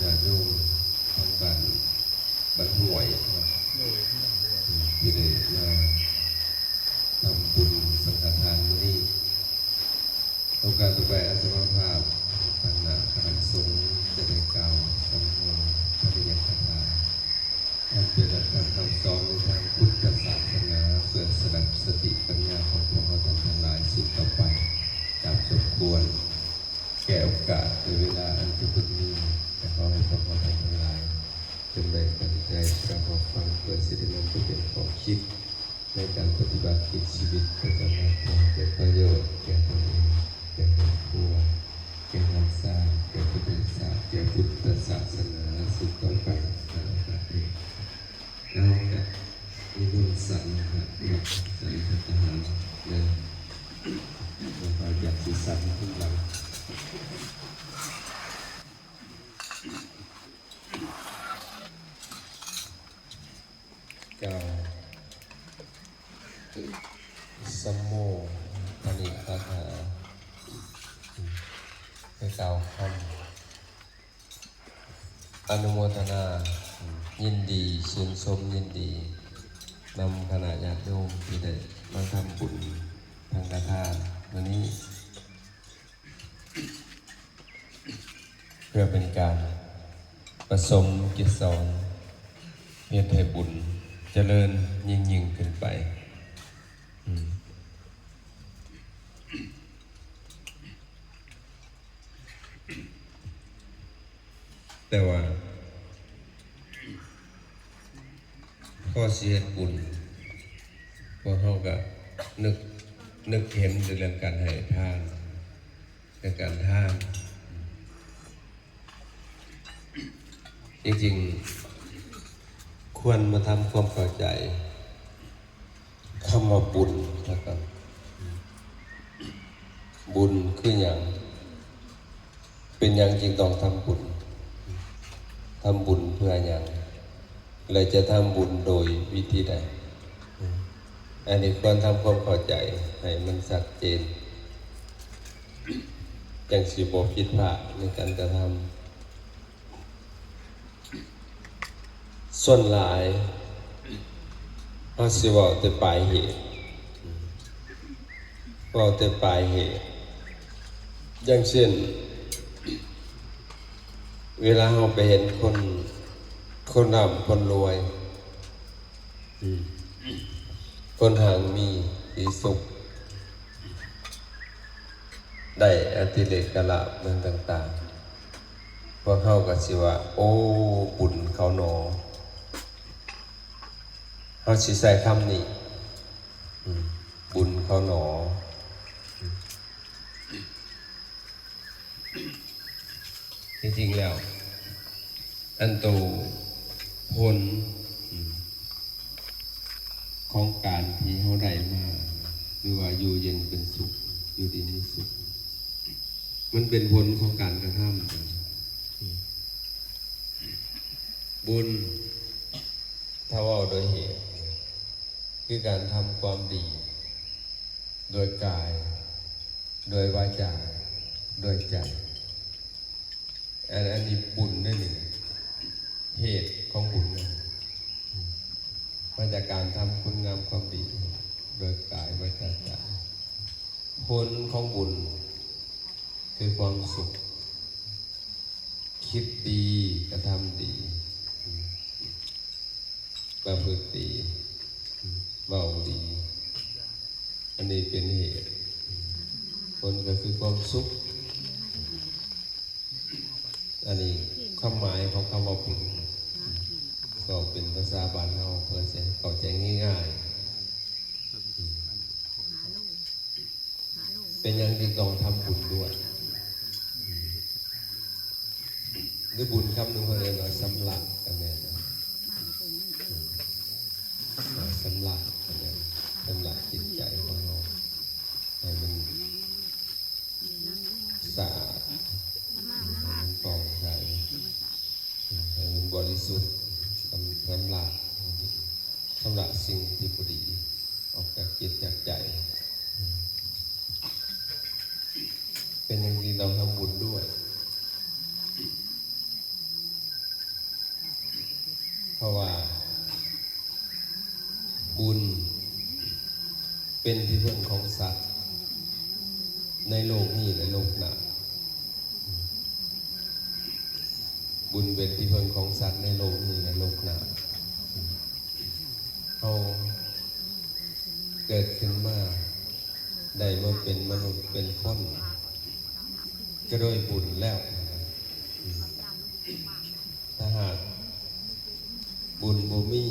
ຍາດໂຍມທາງບ້ານ ບ້ານຫ້ວຍເນາະ ທີ່ໄດ້ມາທຳບຸນສັງຄະທານມື້ນີ້. ໂອກາດຕໍ່ໄປ ອາດສະມາພາບທາງໜ້າຄະນະສົງຈະໄດ້ກ່າວສຳໂພງປະລິຍັດຄາຖາ ອັນເປັນຫຼັກທຳຄຳສອນໃນທາງພຸດທະສາສະໜາ ເພື່ອສະດັບສະຕິປັນຍາຂອງພວກເຮົາທ່ານທັງຫຼາຍສືບຕໍ່ໄປຕາມສົມຄວນແກ່ໂອກາດແລະເວລາອັນຈະເພິ່ງມີ. ແລະ ຂໍໃຫ້ພວກເຮົາທ່ານທັງຫຼາຍຈົ່ງໄດ້ຕັ້ງໃຈຟັງ ເພື່ອຊິໄດ້ນຳໄປເປັນຂໍ້ຄິດ ໃນການປະຕິບັດກິດຊີວິດປະຈຳວັນ ເພື່ອໃຫ້ເກີດປະໂຫຍດແກ່ຕົນເອງ, ແກ່ຄອບຄົວ, ແກ່ເຮືອນຊານ, ແກ່ປະເທດຊາດ, ແກ່ພຸດທະສາສະໜາສືບຕໍ່ໄປ. ແລ້ວກະນິມົນສັນນະຄະ ສັນນະທະຫານ ແລະ ແລ້ວກະຢາກຊິສັນຂ້າງຫຼັງ. ກ່າວ ສະໂມ ປະນິຄາຖາ ໄດ້ກ່າວຄຳອະນຸໂມທະນາ ຍິນດີ ຊື່ນຊົມ ຍິນດີ ນຳຄະນະຍາດໂຍມທີ່ໄດ້ມາທຳບຸນສັງຄະທານມື້ນີ້. ເພື່ອເປັນການປະສົມເກດສອນ ເຮັດໃຫ້ບຸນຈະເລີນຍິ່ງໆຂຶ້ນໄປ. ອືມ ແຕ່ວ່າ ພໍຊິເຮັດບຸນ ພວກເຮົາກະນຶກ ນຶກເຫັນແຕ່ເລື່ອງການໃຫ້ທານ ເລື່ອງການທານ. ຈິງໆ ຄວນມາທຳຄວາມເຂົ້າໃຈ ຄຳວ່າບຸນ ແລ້ວກໍບຸນຄືຫຍັງ? ເປັນຫຍັງຈຶ່ງຕ້ອງທຳບຸນ? ທຳບຸນເພື່ອຫຍັງ? ແລະ ຈະທຳບຸນໂດຍວິທີໃດ? ອັນນີ້ຄວນທຳຄວາມເຂົ້າໃຈໃຫ້ມັນຊັດເຈນ ຈັ່ງຊິບໍ່ຜິດພາດໃນການກະທຳ. ສ່ວນຫຼາຍເຮົາຊິເວົ້າແຕ່ປາຍເຫດ ເວົ້າແຕ່ປາຍເຫດ. ຢ່າງເຊັ່ນ ເວລາເຮົາໄປເຫັນຄົນ ຄົນລ່ຳຄົນລວຍ ອືມ ຄົນຮັ່ງມີສີສຸກ ໄດ້ອະຕິເລກກະລາບເລື່ອງຕ່າງໆ ພວກເຮົາກໍຊິວ່າ ໂອ້ ບຸນເຂົາໜໍ. ເຮົາຊິໃຊ້ຄຳນີ້ ອືມ ບຸນເຂົາໜໍ. ທີ່ຈິງແລ້ວ ອັນໂຕຜົນ ອືມ ຂອງການທີ່ເຮົາໄດ້ມາ ຫຼືວ່າຢູ່ເຢັນເປັນສຸກ ຢູ່ດີມີສຸກ ມັນເປັນຜົນຂອງການກະທຳ. ອືມ ບຸນ ຖ້າເວົ້າໂດຍເຫດ ຄືການທຳຄວາມດີ ໂດຍກາຍ ໂດຍວາຈາ ໂດຍໃຈ. ອັນ ອັນນີ້ບຸນເດ້ນີ້ ເຫດຂອງບຸນນັ້ນ ມາຈາກການທຳຄຸນງາມຄວາມດີ ໂດຍກາຍ ວາຈາ ໃຈ. ຜົນຂອງບຸນຄືຄວາມສຸກ. ຄິດດີ ກະທຳດີ ປະພຶດດີ ເວົ້າດີ ອັນນີ້ເປັນເຫດ. ຜົນກໍຄືຄວາມສຸກ. ອັນນີ້ຄວາມໝາຍຂອງຄຳວ່າບຸນ ເວົ້າເປັນພາສາບ້ານເຮົາ ເພື່ອຊິໃຫ້ເຂົ້າໃຈງ່າຍໆ. ເປັນຫຍັງຈຶ່ງຕ້ອງທຳບຸນດ້ວຍ? ຫຼືບຸນຄຳໜຶ່ງເພິ່ນເອີ້ນວ່າຊຳລະກໍແມ່ນນະ. ເອີ ຊຳລະກໍແມ່ນ ຊຳລະຈິດໃຈຂອງເຮົາໃຫ້ມັນສະອາດ ໃຫ້ມັນປ່ອງໃສ ໃຫ້ມັນບໍລິສຸດ ຊຳ ຊຳລະ ຊຳລະສິ່ງທີ່ບໍ່ດີອອກຈາກຈິດຈາກໃຈ. ເປັນຫຍັງຈຶ່ງຕ້ອງທຳບຸນດ້ວຍ? ເພາະວ່າບຸນເປັນທີ່ເພິ່ງຂອງສັດໃນໂລກນີ້ ແລະ ໂລກໜ້າ. ບຸນເປັນທີ່ເພິ່ງຂອງສັດໃນໂລກນີ້ ແລະ ໂລກໜ້າ. ເຮົາເກີດຂຶ້ນມາ ໄດ້ມາເປັນມະນຸດເປັນຄົນ ກໍໂດຍບຸນແລ້ວ. ຖ້າຫາກບຸນບໍ່ມີ